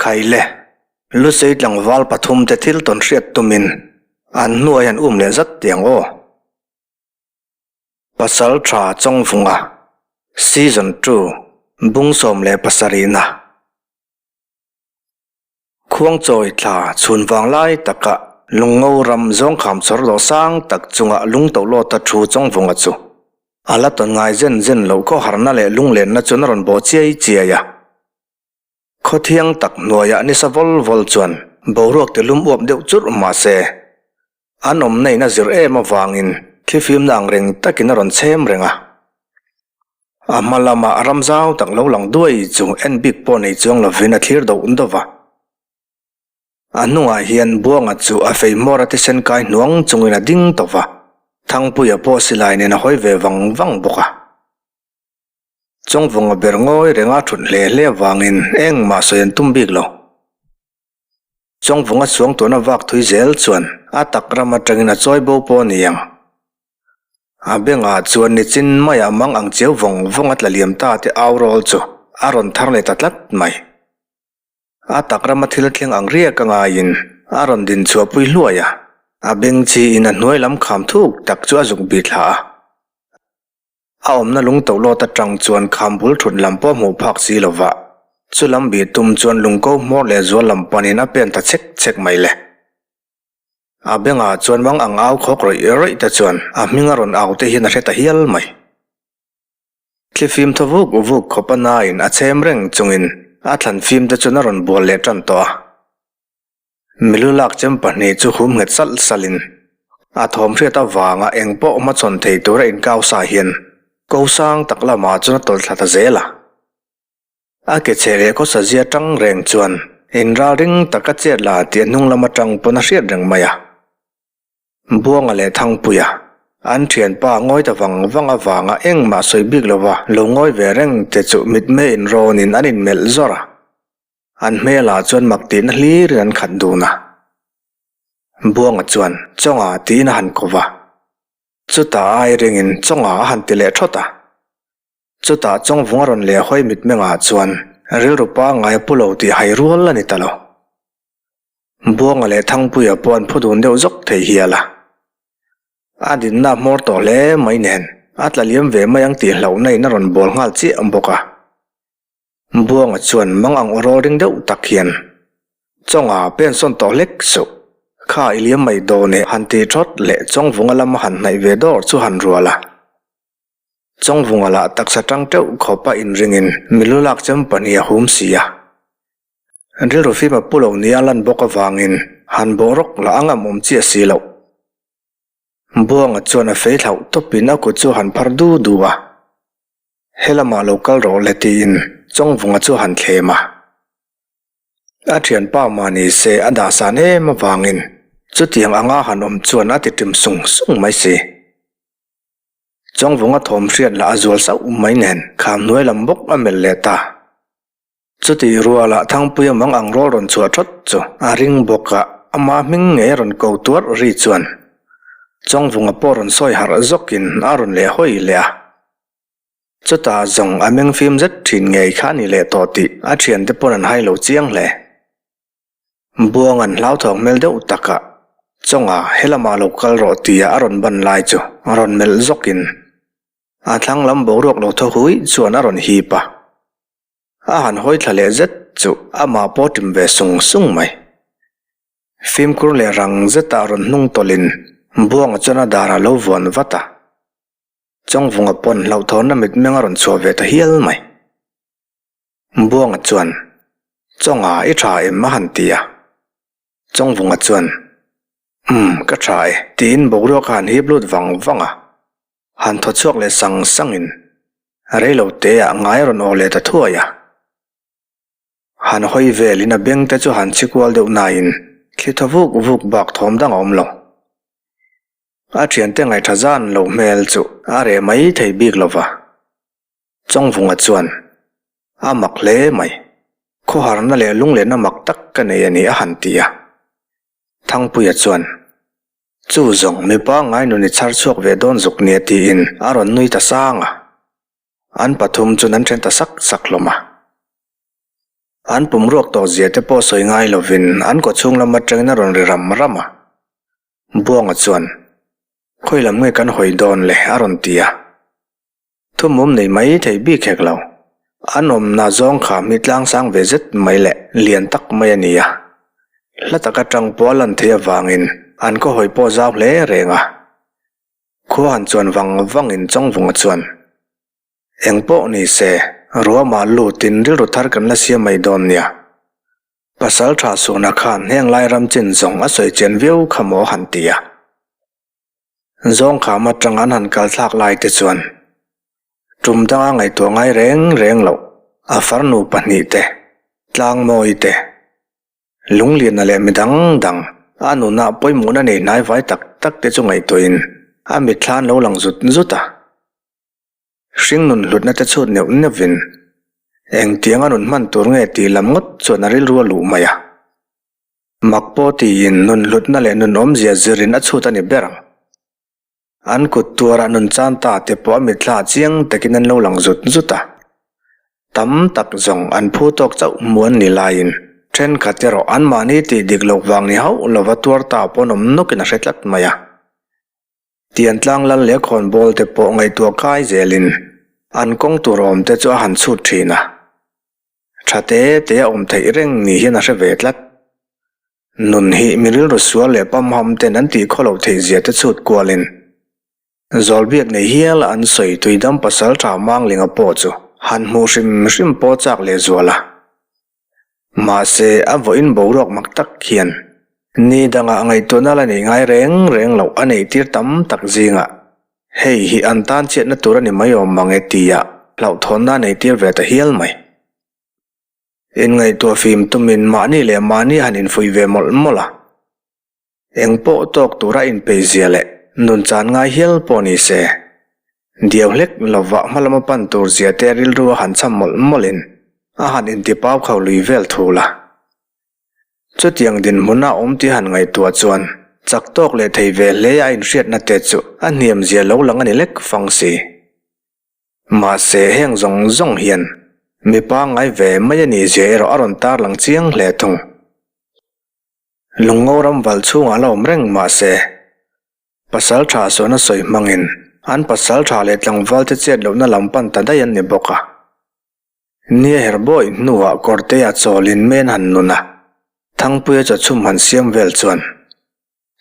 Khaile, Lusei tlangval pathumte thil tawn hriat tumin an hnuai han um leh zat tiang aw. Pasal tha Chawngvunga, Season ii, Bung 17na. Khuangchawi thla chhun vang lai taka Lungngo ram zawngkham chawr lo sang tak chunga lungtohlawta thu Chawngvunga chu a la tawn ngai zen zen loh khawharna leh lunglenna chuan a rawn bawh chiai chiai a. Khaw thiang tak hnuaiah nisa vawl vawl chuan boruak ti lum uap deuh churh mah se, an awmna in a zir em avangin thlifimna ang reng takin a rawn chhem reng a. A hma lamah ram zau tak lo lang duai chu en bik pawh nei chuang lovin a thlir doh doh va. A hnungah hian Buanga chu a fei hmawr a thisen kai hnuang chungin a ding tawh va, Thangpuia pawh silai nen a hawi ve vang vang bawk a. Chawngvunga ber ngawi renga thut hle hle avangin engmah sawi an tum bik lo. Chawngvunga chuang tuna vak thui zel chuan a tak ram atangin a chawi bo pawh a ni ang. A bengah chuan nichin maiah mang ang chiau vawng vawng a tla liam ta te au rawl chu a rawn thar leh ta tlat mai. A tak rama thil thleng ang riak a ngaiin a rawn din chhuahpui hluai a, a beng chiin a hnuai lam kham thuk tak chu a zuk bih thla a. A awmna lung tohlawt atang chuan kham bul thut lam pawh hmuh phak si lo va, chu lam bih tum chuan lungko hmawr leh zual lam panin a pen ta chek chek mai le. A bengah chuan mang ang au khawk rawih rawih te chuan a hming a rawn au te hian a hre ta hial mai. Thlifim thaw vuk vuk khawp a nain a chhem reng chungin a thlan fim te chuan a rawn bual leh tan tawh a. Milu lak chem pahnih chu hum nghet salh salhin a thawm hriat avanga eng pawh hmachhawn thei tura inkau sa hian ko sang tak lamah chuan a tawlh thla ta zel a. A ke chhe leh khawsa zia tang reng chuan inral ring taka chet la tih a hnung lam atang pawn a hriat reng mai a. Buanga leh Thangpuia, an thianpa ngawi ta vang vang avanga engmah sawi bik lova lo ngawi ve reng te chu mitmei inrawnin an inmelh zawr a. An hmelah chuan mak tihna hlirin an khat dun a. Buanga chuan Chawnga tiin a han ko va. Chutah ai ringin Chawnga a han ti leh thawt a. Chutah Chawngvung a rawn leh hawi mitmengah chuan rilru pangngai a pu lo tih hai rual a ni ta lo. Buanga leh Thangpuia pawh an phu dun deuh zawk thei hial a. A dinna a hmawr tawh hle mai nen a tla liam ve mai ang tih hlauhna in a rawn bawl nghal chiah bawk a. Buanga chuan mang ang aw rawl ring deuh tak hian, Chawnga pen sawn tawh hlek suh, kha i liam mai dawn e han ti thawt leh Chawngvunga lama han hnaih ve dawr chu han rual a. Chawngvunga lah taksa tang teuh khawpa inringin milu lak chem pahnih a hum si a. Rilru fim a pu lo nia lan bawk avangin han bawh rawk lah a ngam awm chiah si loh. Buanga chuan a fei thlauh tawpin a kut chu a han phar du du a. He lamah lo kal rawh le tiin Chawngvunga chu a han thlem a. A thianpa mah ni se a dahsan em avangin chutiang anga han awm chuan a ti ṭim sung sung mai si. Chawngvunga thawm hriat lah a zual sauh mai nen kham hnuai lam bawk a melh leh ta. Chutih rualah Thangpuia mang ang rawl rawn chhuah thawt chu a ring bawk a, ama hming ngei a rawn ko tuarh ri chuan Chawngvunga pawh rawn sawi harh zawkin a rawn leh hawi leh a. Chutah zawng a meng fim zet thin ngei kha a ni leh tawh tih a thiante pawn an hai lo chiang hle. Buang an hlauthawng hmel deuh takah Chawnga he lamah lo kal rawh tia a rawn ban lai chu rawn melh zawkin a thlang lam boruak lo thaw hui chuan a rawn hip a. A han hawi thla leh zet chu amah pawh ṭim ve sung sung mai. Fimkhur leh rang zetah rawn hnung tawlhin Buanga chuan a darah lo vuan vat a. Chawngvunga pawn hlauhthawnna mitmeng a rawn chhuah ve ta hial mai. Buanga chuan, Chawnga i ṭha em? a han ti a. Chawngvunga chuan, Umm, ka ṭha e, tiin boruak a han hip lut vang vang a. Han thaw chhuak leh sang sangin reilo teah ngai a rawn aw leh ta thuai a. Han hawi velin a beng te chu han chhi kual deuh nain thli thaw vuk vuk bak thawm dang a awm lo. A thiante ngaihṭha zan lo hmel chu a reh mai thei bik lo va. Chawngvunga chuan, A mak hle mai. Khawharna leh lunglenna mak tak ka nei a ni a han ti a. Thangpuia chuan, Chu zawng mipa ngai nun i chhar chhuak ve dawn zuk nia tiin a rawn nui ta sang a. An pathum chuan an then ta sak sak hlawm a. An pum ruak tawh zia te pawh sawi ngai lovin an kawchhung lam atangin a rawn ri ram ram a. Buanga chuan, Khawi lam nge kan hawi dawn le? a rawn ti a. Thumum nei mai thei bik hek lo. An awmna zawng kha mi tlangsang ve zet mai leh lian tak mai a ni a. Hla tak atang pawh a lan theih avangin an khaw hawi pawh zau hle reng a. Khua han chuan vang vangin Chawngvunga chuan, Eng pawh ni se, ruamah lutin rilru thar kan la siam mai dawn nia. Pasal tha Suna khan heng lai ram chin zawng a sawi chian viau kha maw han ti a. Zawng kham atang an han kal thlak lai te chuan tum danga ngaihtuah ngai reng reng loh a farnu pahnihte, Tlangmawi te, Lungliana leh mi dang dang a nunah pawimawhna nei hnai vai tak tak te chu ngaihtuahin a mitthla an lo lang zut zut a. Hringnun hlutna te chhut neuh neuhin engtiang a nun hman tur nge tih lam ngawt chuan a rilru a luh mai a. Mak pawh tiin nun hlutna leh nun awmzia zirin a chhut a ni ber ang. An kut tuarah nun chan ta te pawh a mitthla chiang takin an lo lang zut zut a. Tam tak zawng an phu tawk chauh hmu an ni laiin thenkhat erawh anmahni tih dik loh vang ni hauh lova tuar ta pawh an awm nawkin a hre tlat mai a. Tiantlang lal leh khawnbawl te pawh ngaihtuah kai zelin an kawng tur awm te chu a han chhut thin a. Tha te te a awm theih reng ni hian a hre ve tlat. Nun hi mi rilru sual leh pamham ten an tih khawloh theih zia te chhut kualin Zawlbiak nei hial a an sawi tuidam pasal tha Manglinga pawh chu han hmuh hrim hrim pawh chak leh zual a. Mahse, a vawiin boruak mak tak hian ni dangah ngaihtuahna la nei ngai reng reng loh a neih tir tam tak zingah hei hi an tan chhiatna tur a ni mai awm mang e tia hlauhthawnna a nei tir ve ta hial mai. Inngaihtuah fim tumin mahni leh mahni han infuih ve mawlh mawlh a. Eng pawh tawk tura inpeizia leh nun chan ngai hial pawh ni se, diau hlek lova hma lama pan tur zia te rilru a han cham mawlh mawlhin a han intipau kho lui vel thul a. Chutiang dinhmuna awm tih han ngaihtuah chuan chak tawk leh thei ve hle a inhriatna te chu a hniam zia lo lang a ni lek fang si. Mahse heng zawng zawng hian mi pangngai ve mai a nih zia erawh a rawn tarlang chiang hle thung. Lungngo ram val chhungah la awm reng mah se, pasal tha sawn a sawi hmangin an pasal tha leh tlangval te chet lohna lam pan ta daih an ni bawk a. Nia her bawih hnuah kawrtea chawlin men han nun a, Thangpuia chawchhum han siam vel chuan,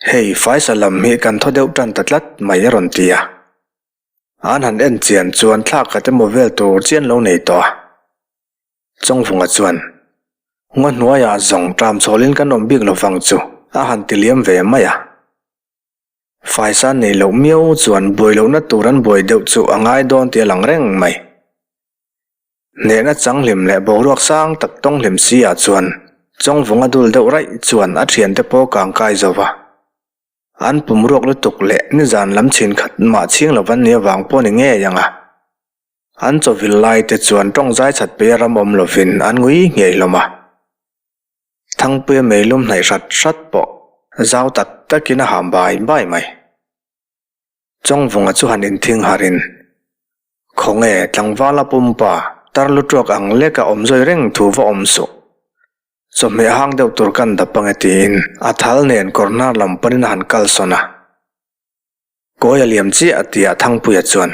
Hei, faisa lam hi kan thaw deuh tan ta tlat mai a rawn ti a. An han en chian chuan thlak khat emaw vel tur chian lo nei tawh a. Chawngvunga chuan, Ngaw hnuaiah zawng ṭam chhawlin kan awm bik lo vang chu a han ti liam ve mai a. Faisa nei loh miau chuan buai lohna tur an buai deuh chu a ngai dawn tih a lang reng mai. Hnehna changhlim leh boruak sang tak tawnghlim si ah chuan Chawngvunga dul deuh raih chuan a thiante pawh kang kai zo va. An pum ruak lutuk leh nizan lam chhin khat mah chhing lo van ni avang pawh ni ngei ang a. An chawvil lai te chuan tawngzai chat peia ram awm lovin an ngui ngei hlawm a. Thangpuia meilum hnaih hrat hrat pawh zau tak takin a ham bai bai mai. Chawngvunga chu han inthing harin, Khawnge tlangvala pumpa tar lutuak ang leka awm zawi reng thu va awm suh. Chawhmeh hang deuh tur kan dap ange tiin a thal nen kawr hnar lam panin a han kalsawn a. Kawi a liam chiah a ti a Thangpuia chuan,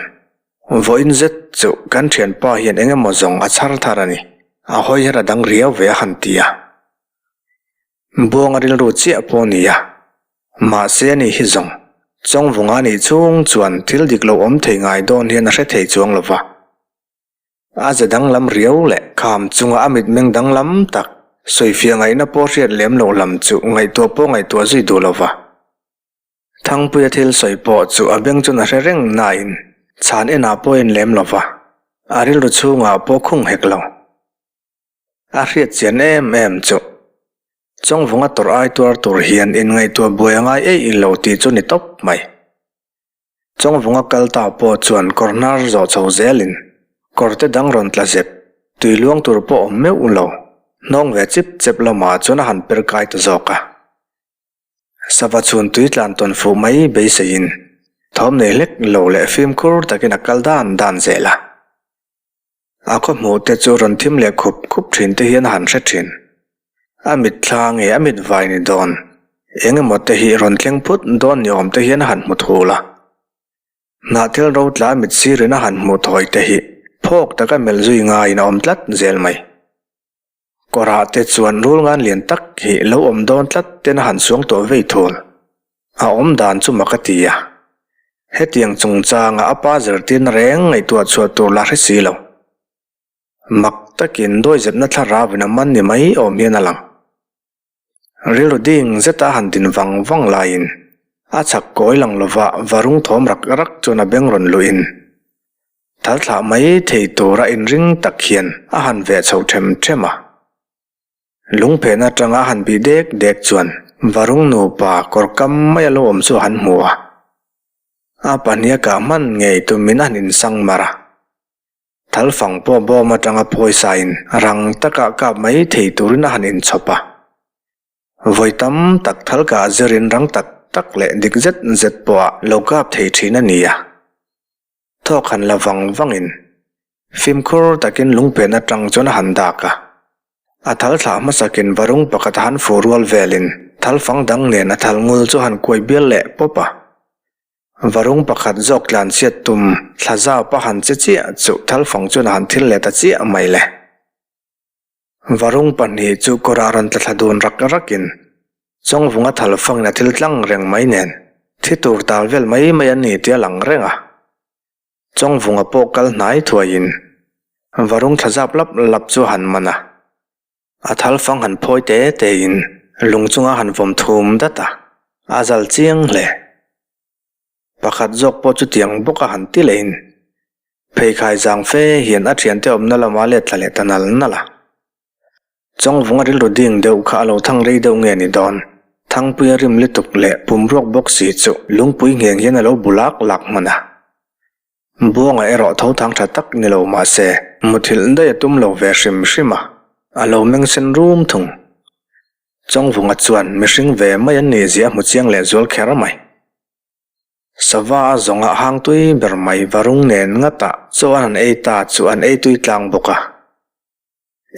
Vawiin zet chu kan thianpa hian eng emaw zawng a chhar thar a ni, a hawi her a dang riau ve a han ti a. Buanga rilru chiah pawh a ni a, mahse ani hi zawng Chawngvunga nih chhung chuan thil dik lo awm thei ngai dawn hian a hre thei chuang lo va. A ze danglam riau leh kham chunga a mitmeng danglam tak sawifiah ngaihna pawh hriat lem loh lam chu ngaihtuah pawh ngaihtuah zui duh lo va. Thangpuia thil sawi pawh chu a beng chuan a hre reng nain chhan enah pawh a en lem lo va, a rilru chhungah pawh khung hek lo. A hriat chian em em chu Chawngvunga tawrh ai tuar tur hian inngaihtuah buai a ngai eih lo tih chu ni tawp mai. Chawngvunga kal ta pawh chuan kawr hnar zawh chho zelin kawr te dang rawn tla zep, tui luang tur pawh awm meuh lo, hnawng ve chip chep lamah chuan a han per kai ta zawk a. Sava chhun tui tlan tawn fuh mai beiseiin thawm nei hlek lo leh fimkhur takin a kal dan dan zel a. A khaw hmuh te chu rawn thim leh khup khup thin te hian a han hre thin. A mit thla nge a mit vai ni dawn? Eng emaw te hi rawn thleng phut dawn ni awm te hian a han hmu thul a. Hnahthel ro tla mit sirin a han hmuh thawi te hi phawk taka melh zui ngaiin a awm tlat zel mai. Kawrah te chuan rul ngan lian tak hi lo awm dawn tlat ten a han suang tawh vei thul. A awm dan chu mak a ti a. Hetiang chungchanga a pa zirtirna reng ngaihtuah chhuah tur la hre si lo. Mak takin dawizepna thlarauin a man ni mai awm hian a lang. Rilru ding zeta a han din vang vang laiin a chhak kawi lang lova varung thawm rak rak chuan a beng rawn luhin thal thlah mai thei tura inring tak hian a han veh chho them them a. Lungphen atanga han bih dek dek chuan Varung nupa kawr kam mai a lo awm chu a han hmu a. A pahnih a kah hman ngei tumin a han insang mar a. Thal fang pawh bawm atanga phawisain rang taka kap mai thei turin a han inchhawp a. Vawi tam tak thal kah zirin rang tak tak leh dik zet zet pawha lo kap thei thin a ni a. Thawk han la vang vangin fimkhur takin lungpen atang chuan a han dak a. A thal thlah hmasakin varung pakhat a han fu rual velin thal fang dang nen a thal ngul chu a han kuai bial leh pawp a. Varung pakhat zawk tlan chhiat tum thla zaup a han che chiah chu thal fang chuan a han thil leh ta chiah mai le. Varung pahnih chu kawrah rawn tla thla dun rak rakin Chawngvunga thal fangin a thil tlang reng mai nen thi tur tal vel mai mai an ni tih a lang reng a. Chawngvunga pawh kal hnai thuaiin Varung thla zap lap lap chu a han man a, a thal fang han phawi te te in lung chunga han vawm thum dat a, a zal chiang hle. Pakhat zawk pawh chutiang bawk a han ti leh in pheikhai zang fe hian a thiante awmna lamah let thla leh ta nal nal a. Chawngvunga rilru ding deuh kha a lo thang rei deuh nge ni dawn? Thangpuia rim lutuk leh pumruak bawk si chu lungpui ngheng hian a lo bu lak lak hman a. Buanga erawh tho thang tha tak ni lo mah se muthilh daih a tum lo ve hrim hrim a, a lo meng sen rum thung. Chawngvunga chuan mihring ve mai an nih zia a hmu chiang leh zual kher mai. Sava a zawngah hang tui ber mai varung nen ngatah chaw an han ei ta chu an ei tui tlang bawk a.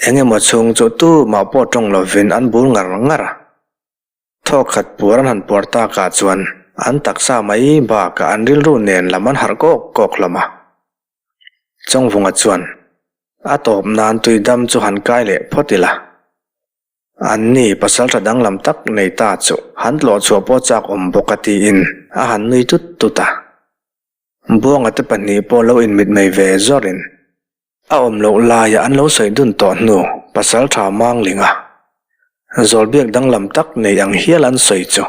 Eng emaw chhung chu tumah pawh tawng lovin an bul ngar ngar a. Thawk khat puar an han puar takah chuan an taksa mai bakah an rilru nen lam an harh kawk kawk hlawm a. Chawngvunga chuan a tawp nan tui dam chu han kai leh phawt ila. An ni pasal tha danglam tak nei ta chu han tlawh chhuah pawh chak awm bawk a tiin a han nui tut tut a. Buanga te pahnih pawh lo inmitmei ve zawrin A awm loh laia an lo sawi dun tawh hnu pasal tha Manglinga zawlbiak danglam tak nei ang hial an sawi chu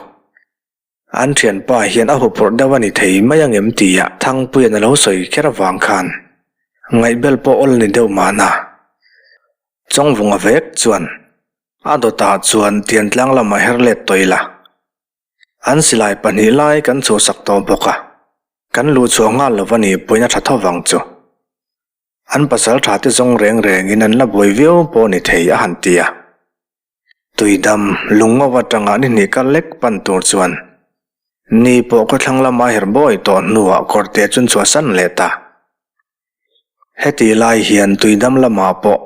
an thianpa hian a huphurh deuh a ni thei mai angem tia Thangpuia'n a lo sawi kher avang khan ngaihbel pawh awl ni deuh mahna Chawngvunga vek chuan a dawtah chuan Tiantlang lamah her let tawh ila. An silai pahnih lai kan chhuhsak tawh bawk a, kan luh chhuah nghal lo va nih pawhin a tha tho vang chu. An pasal tha te zawng reng rengin an la buai viau pawh ni thei a han ti a. Tuidam lungngo atanga ni hnih kal lek pan tur chuan ni pawh khawthlang lama her bawi tawh hnuah kawrte chun chhuahsan leh ta. Heti lai hian tuidam lamah pawh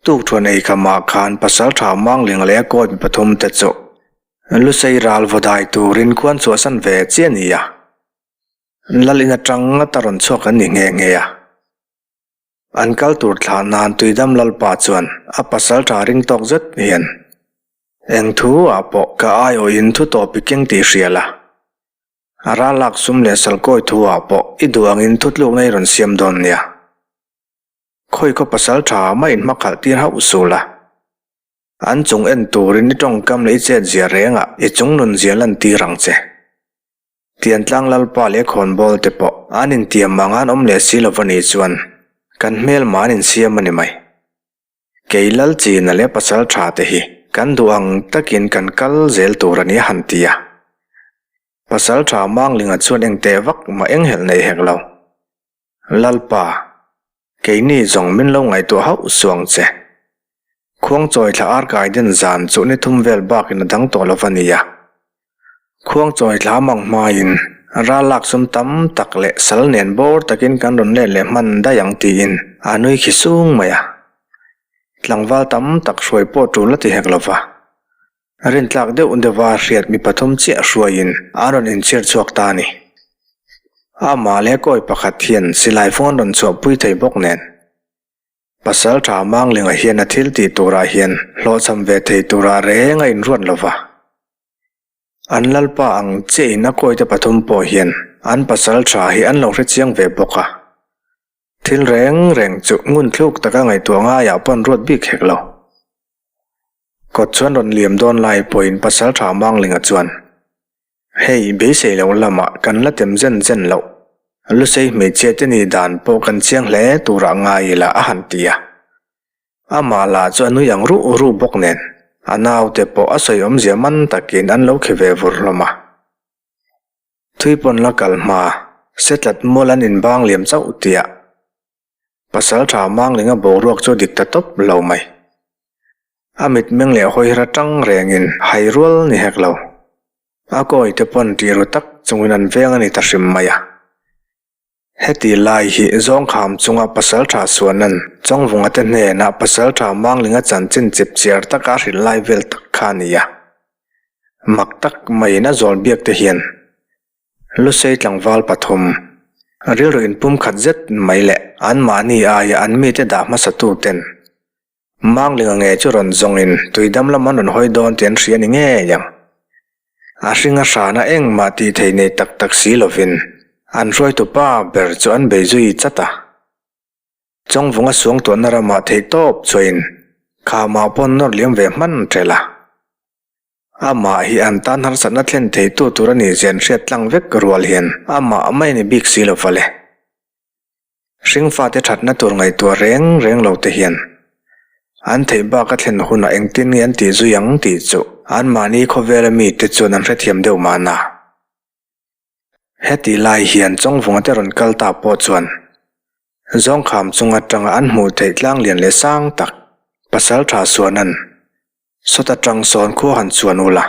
tukthuan ei khamah khan pasal tha Mangling leh a kawi mi pathum te chu Lusei ral vaw dai turin khuan chhuahsan ve chiah a ni a. Lal in atang ngata rawn chhuak an ni nghe nghe a. An kal tur thlah nan tuidam lalpa chuan a pasal tha ring tawk zet hian eng thu ah pawh ka aiawhin thu tawp i keng tih hria la. A ral lak sum leh salkawi thu ah pawh i duh angin thutlukna i rawn siam dawn nia. Khawi khaw pasal tha mah in hmakhalh tir hauh sul a. An chung en turin i tawngkam leh i chet zia rengah i chung nun zia lan tir ang che. Tiantlang Lalpa leh khawnbawl te pawh an intiam ang an awm leh si lo va nih chuan kan hmelma an insiam a ni mai. Kei Lalchina leh pasal tha te hi kan duh ang takin kan kal zel tur a ni a han ti a. Pasal tha Manglinga chuan eng teh vak mah eng helh nei hek lo. Lalpa, keini zawng min lo ngaihtuah hauh suang che. Khuangchawi thla arkai den zan chu ni thum vel bakin a dang tawh lo va nia. Khuangchawi thla mang hmain. Ral lak sum tam tak leh sal nen bawr takin kan rawn let leh hman daih ang tiin a nui khi sung mai a. Tlangval tam tak hruai pawh tul a ti hek lo va. Rintlak deuh deuha hriat mi pathum chiah hruaiin an rawn inchhir chhuak ta a ni. Amah leh kawi pakhat hian silai fung an rawn chhuahpui thei bawk nen. Pasal tha Manglinga hian a thil tih turah hian hlawhchham ve thei turah reng a inruat lo va. An lalpa ang chiahin a kawite pathum pawh hian an pasal tha hi an lo hrechiang ve bawk a. Thil reng reng chu ngun thluk taka ngaihtuah ngaiah pawn ruat bik hek lo. Kawt chuan rawn liam dawn lai pawhin pasal tha Manglinga chuan, Hei, beisei loh lamah kan la tem zen zen loh. Lusei hmeichhia te nih dan pawh kan chiang hle turah ngai ila a han ti a. Amah lah chu a nui ang ruh ruh bawk nen, a naute pawh a sawi awmzia man takin an lo khi ve vur hlawm a. Thui pawn la kal hma, setlat mual an inbang liam chauh tiah. Pasal tha Manglinga boruak chu dik ta tawp lo mai. A mitmeng leh hawiher atang rengin hai rual ni hek lo. A kawi te pawn tih ru tak chungin an veng a ni ta hrim mai a. Heti lai hi Zawngkham chunga pasal tha Suanan Chawngvunga te hnenah pasal tha Manglinga chanchin chip chiar taka a hrilh lai vel tak kha a ni a. Mak tak maiin a zawl biak te hian Lusei tlangval pathum, rilru inpumkhat zet mai leh anmahni aia an mite dah hmasatuten Manglinga nge chu rawn zawngin tuidam lam an rawn hawi dawn tih an hria ni ngei ang. A hring a hrana engmah tih thei nei tak tak si lovin an hruaitu pa ber chu an bei zui chat a. Chawngvunga suangtuahna ramah theihtawp chuain khamah pawn nawr liam ve hman ṭhelh a. Amah hi an tan harsatna thlen theitu tur a nih zian hriat tlang vek rual hian amah mai a ni bik si lo vale. Hringfate thatna tur ngaihtuah reng reng lo te hian an theih bak a thlen hunah engtin nge an tih zui ang tih chu anmahni khawvela mite chuan an hrethiam deuh mahna. Heti lai hian Chawngvunga te rawn kal ta pawh chuan Zawngkham chung atanga an hmuh theih tlang lian leh sang tak Pasaltha Suanan Sawta tang sawn khua han chuan ula,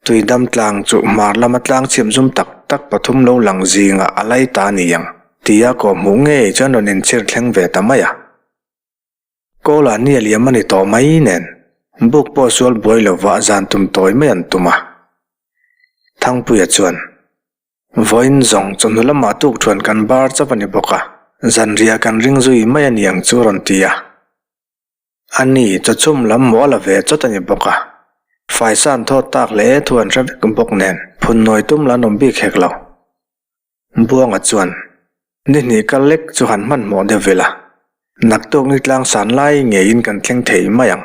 Tuidam tlang chu hmar lama tlang chhim zum tak tak pathum lo lang zingah a lai ta a ni ang tia kawh hmuh ngei chuan rawn inchhir thleng ve ta mai a. Kawla ni a liam a ni tawh mai nen buk pawh sual buai lova zan tum tawi mai an tum a. Thangpuia chuan, Vawiin zawng chawhnu lamah tuk thuan kan bar chauh a ni bawk a, zanriah kan ring zui mai a ni ang chu rawn ti a. A ni, chawchhum lam maw a la ve chawt a ni bawk a. Faisa an thawt tak hle thu an hre vek bawk nen phun nawi tum la an awm bik hek lo. Buanga chuan, Ni hnih kal lek chu han hmanhmawh deuh vel a, naktuk ni tlang san lai ngeiin kan thleng thei mai ang.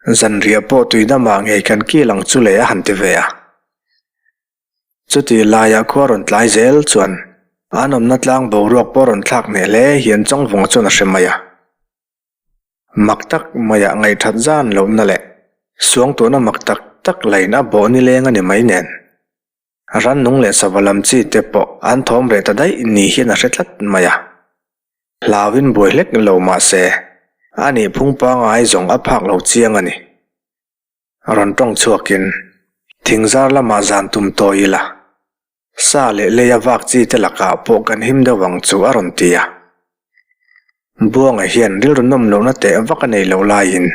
Zanriah pawh tuidamah ngei kan kil ang chu le a han ti ve a. Chuti laiah khua rawn tlai zel chuan an awmna tlang boruak pawh rawn thlak hneh hle hian Chawngvunga chuan a hre mai a. Mak tak maiah ngaihthat zan lohna leh suangtuahna mak tak tak lain a bawh nileng a ni mai nen. Rannung leh sava lam chi te pawh an thawm reh ta daih ni hian a hre tlat mai a. Hlauin buai hlek lo mah se a nih phung pangai zawng a phak lo chiang a ni. Rawn tawng chhuakin, Thingzar lamah zan tum tawi ila, sa leh leia vak chi te lakah pawh kan him deuh ang chu a rawn ti a. Buanga hian rilru nawm lohna teh vak a nei loh laiin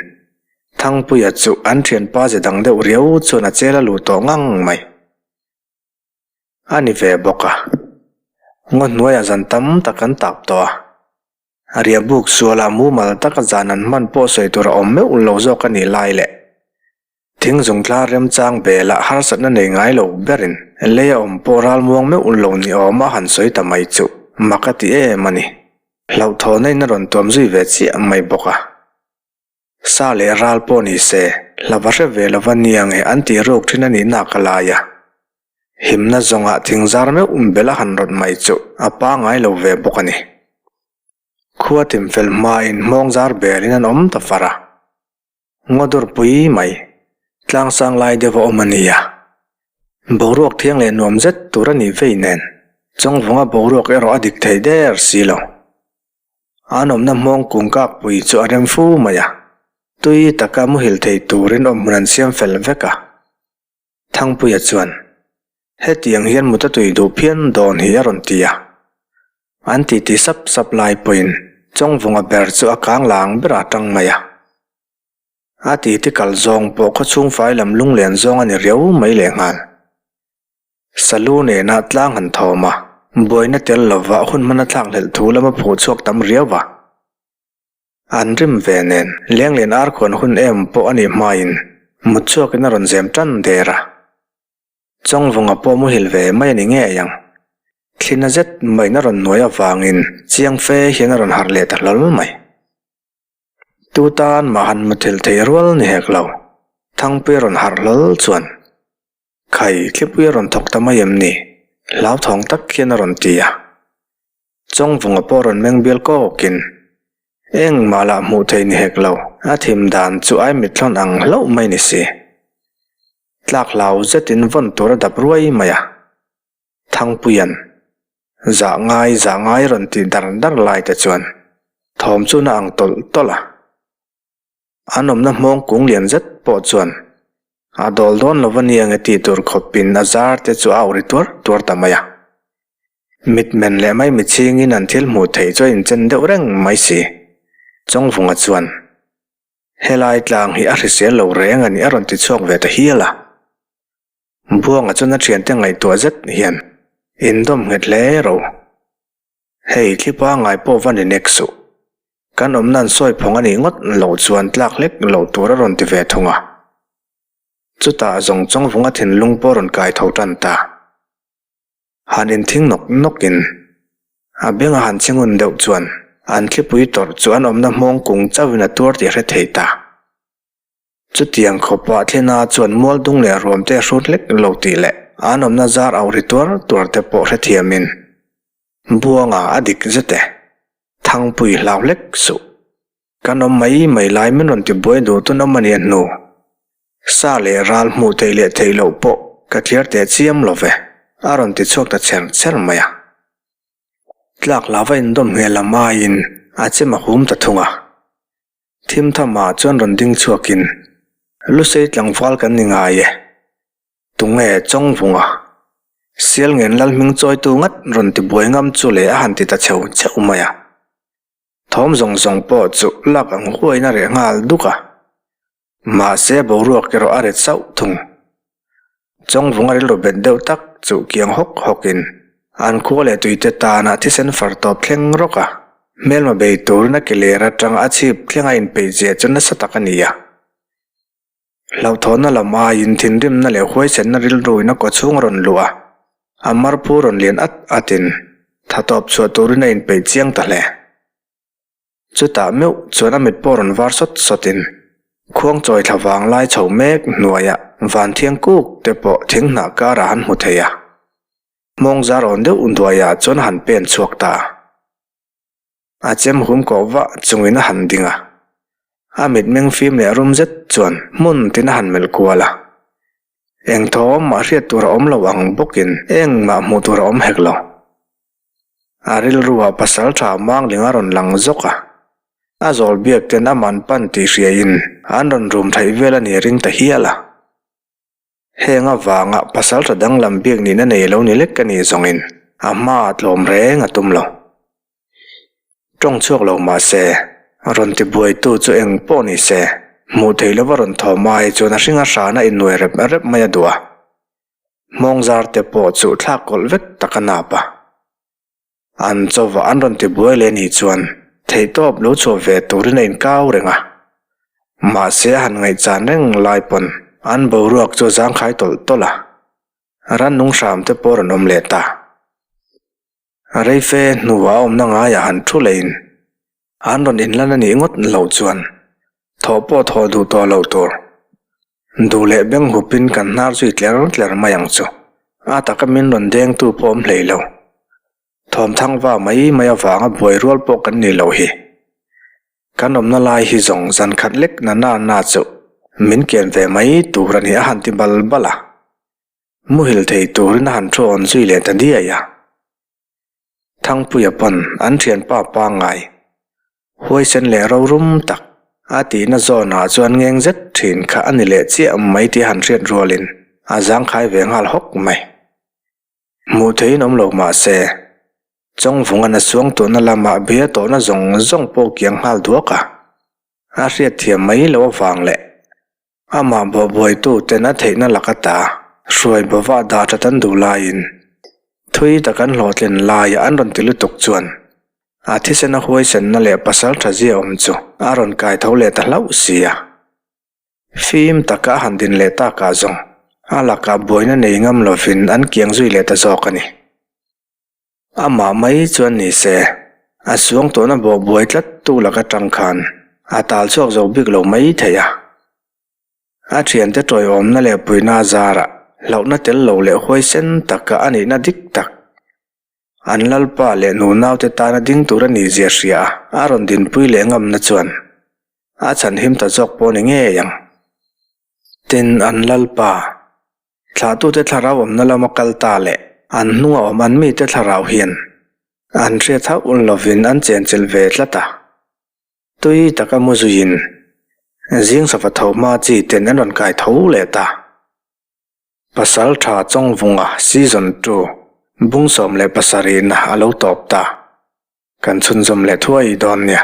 Thangpuia chu an thianpa ze dang deuh riau chuan a chel a luh tawh ngang mai. A ni ve bawk a. Ngaw hnuaiah zan tam tak an tap tawh a. Riahbuk sualah mumal taka zan an hman pawh sawi tur a awm meuh lo zawk a nih lai leh thingzung thla remchang belah harsatna nei ngai lo berin lei a awm pawh ralmuang meuh lo ni awm a han sawi ta mai chu mak a ti em a ni. Hlauhthawhna in a rawn tuam zui ve chiah mai bawk a. Sa leh ral pawh ni se, hlava hre ve lova nia nge an tih ruk thin a nih nak a lai a. Himna zawngah thingzar meuh bel a han rawt mai chu a pangai lo ve bawk a ni. Khua timfel hmain hmawng zar belin an awm ta far a. Ngaw dur pui mai, tlangsang lai deuh a awm a nia. Boruak thiang leh nuam zet tur a nih vei nen, Chawngvunga boruak erawh a dik thei der si lo. An awmna hmawng kung kak pui chu a rem fu mai a, tui taka muhil thei turin awmhmun an siam fel vek a. Thangpuia chuan. Hetiang hian mut a tui duh phian dawn hi a rawn ti a. An titi sap sap lai pawhin Chawngvunga ber chu a kang lang berah a tang mai a. A titi kal zawng pawh khawchhung fai lam lunglen zawng a ni riau mai lehnghal. Salu nena tlang han thawm a, buaina tel lova hun hman a thlak hlelh thu lam a phuh chhuak tam riau a. An rim ve nen, lenglen ar khuan hun em pawh a nih hmain mut chhuakin a rawn zem tan der a. Chawngvunga pawh muhil ve mai a ni ngei ang. Thlina zet maiin a rawn nuai avangin chiang fe hian a rawn harh leh ta hlawl mai. Tu tan mah han muthilh theih rual ni hek lo. Thangpui a rawn harh hlawl chuan, Khai, thlipui a rawn thawk ta mai em ni? Hlauthawng tak hian a rawn ti a. Chawngvunga pawh rawn meng bial kawkin, Engmah lah hmuh theih ni hek lo, a thim dan chu ai mitthlawn ang hlauh mai ni si. Tlak hlau zetin vawn tur a dap ruai mai a. Thangpuia'n, Zah ngai, zah ngai rawn tih dar dar lai te chuan thawm chu na ang tawlh tawlh a. An awmna hmawng kung lian zet pawh chuan a dawl dawn lo va nia nge tih tur khawpin a zar te chu a au ri tuar tuar ta mai a. Mitmen leh mai michhingin an thil hmuh theih chu a inchen deuh reng mai si. Chawngvunga chuan, Helai tlang hi a hrisel lo reng a ni a rawn ti chhuak ve ta hial a. Buanga chuan a thiante ngaihtuah zet hian, Indawm nghet hle ro. Hei thli pangngai pawh va ni nek suh. Kan awmna an sawi phawng a nih ngawt loh chuan tlak hlek loh tur a rawn ti ve thung a. Chutah zawng Chawngvunga thinlung pawh rawn kai tho tan ta. Han inthing nawk nawkin a benga han che ngun deuh chuan an thlipui tawrh chu an awmna hmawng kung chauhin a tuar tih a hre thei ta. Chutiang khawpah thlena chuan mual dung leh ruam te a hrut hlek lo tih leh an awmna zar auh ri tuar tuar te pawh hrethiamin Buanga a dik zet e, Thangpui hlau hlek suh. Kan awm mai mai lai min rawn ti buai duh tun awm a nia hnu. Sa leh ral hmuh theih leh theih loh pawh ka thliar teh chiam lo ve, a rawn ti chhuak ta cher cher mai a. Tlak lava indawm hmel lam aiin a chem a hum ta thung a. Thim thamah chuan rawn ding chhuakin, Lusei tlangval kan ni ngai e. Tunge Chawngvunga? Sialngen Lalhming chawitu ngat rawn ti buai ngam chu le a han ti ta cheu cheu mai a. Thawm zawng zawng pawh chu lak ang huaiin a reh nghal duk a. Mahse boruak erawh a ret sauh thung. Chawngvunga rilru bet deuh tak chu kiang hawk hawkin an khua leh tuite tana thisen far tawp thleng rawk a, hmelma bei turin a ke ler atanga a chhip thleng a inpeih zia chu nasa tak a ni a. Hlauhthawnna lam aiin thinrimna leh huaisenna rilruin a kawchhung a rawn luh a, a marphu rawn lian at atin tha tawp chhuah turin a inpeih chiang ta hle. Chutah meuh chuan a mit pawh rawn var sawt sawtin khuangchawi thla vang lai chho mek hnuaiah van thiang kuk te pawh thing hnah karah han hmu thei a. Hmawng zar awn deuh hnuaiah chuan a han pen chhuak ta a. A chem hum kawh vah chungin a han ding a. A mitmeng fim leh rum zet chuan hmun tin a han melh kual a. Eng thawm mah hriat tur a awm lo ang bawkin engmah hmuh tur a awm hek lo. A rilruah pasal tha Mangling a rawn lang zawk a, a zawl biak ten a man pan tih hriain an rawn rum theih vel a ni ring ta hial a. Heng avanga pasal tha danglam biak nihna nei lo ni lek ka nih zawngin a hmaah tlawm reng a tum lo. Tawng chhuak lo mah se, rawn ti buaitu chu eng pawh ni se, hmuh theih lova rawn thawm ai chuan a hringa hrana innuai rep rep mai a duh a. Hmawng zar te pawh chu thlak kawlh vek tak a nap a. An chawva an rawn ti buai leh nih chuan theihtawp lo chhuah ve turin a inkau reng a. Mahse a han ngaihchan reng lai pawn an boruak chu a zangkhai tawlh tawlh a. Rannung hram te pawh rawn awm leh ta. Reife hnuah a awmna ngaiah han thu leiin an rawn inlan a nih ngawt loh chuan thawh pawh thawh duh tawh loh tur. Duh leh beng hupin kan hnar zui tler tler mai ang chu. A taka min rawn dengtu pawh awm hlei lo. Thawmthang va mai mai avanga buai rual pawh kan ni loh hi. Kan awmna lai hi zawng zan khat lek na na na chu min kian ve mai tur a ni a han ti bal bal a. Muhil thei turin a han thu awn zui leh ta diai a. Thangpuia pawn an thianpa pangngai, huaisen leh rorum tak a tihna zawnah chuan ngeng zet thin kha a ni leh chiah mai tih a han hriat rualin a zangkhai ve nghal hawk mai. Hmuh theihin awm lo mah se, Chawngvunga'n a suangtuahna lamah bia tawhna zawng zawng pawh kiang nghal duak a, a hriatthiam mai loh avang leh amah bawhbuaitu ten a theihna laka ta hruai bawvah dah that an duh laiin thui tak an hlawhtlin laia an rawn ti lutuk chuan a thisena huaisenna leh pasal tha zia awm chu a rawn kai tho leh ta hlauh si a. Fim taka a han din leh takah zawng a lakah buaina nei ngam lovin an kiang zui leh ta zawk a ni. Amah mai chuan ni se, a suang tawhna bawh buai tlat tu lak atang khan a tal chhuak zo bik lo mai thei a. A thiante tawiawmna leh puina a zarah hlauhna tel lo leh huaisen taka a nihna dik tak an lalpa leh nunaute tana ding tur a nih zia hria a, a rawn dinpui leh ngamna chuan a chhanhim ta zawk pawh ni ngei ang. Tin, an lalpa. Thlahtute thlarau awmna lama kal ta leh an hnunga awm an mite thlarau hian an hriat hauh lovin an chenchilh ve tlat a. Tui taka mu zuiin zing sava tho hma chi ten an rawn kai tho leh ta. Pasal tha Chawngvunga Season 2 Bung 17 na a lo tawp ta. Kan chhunzawm leh thuai dawn nia.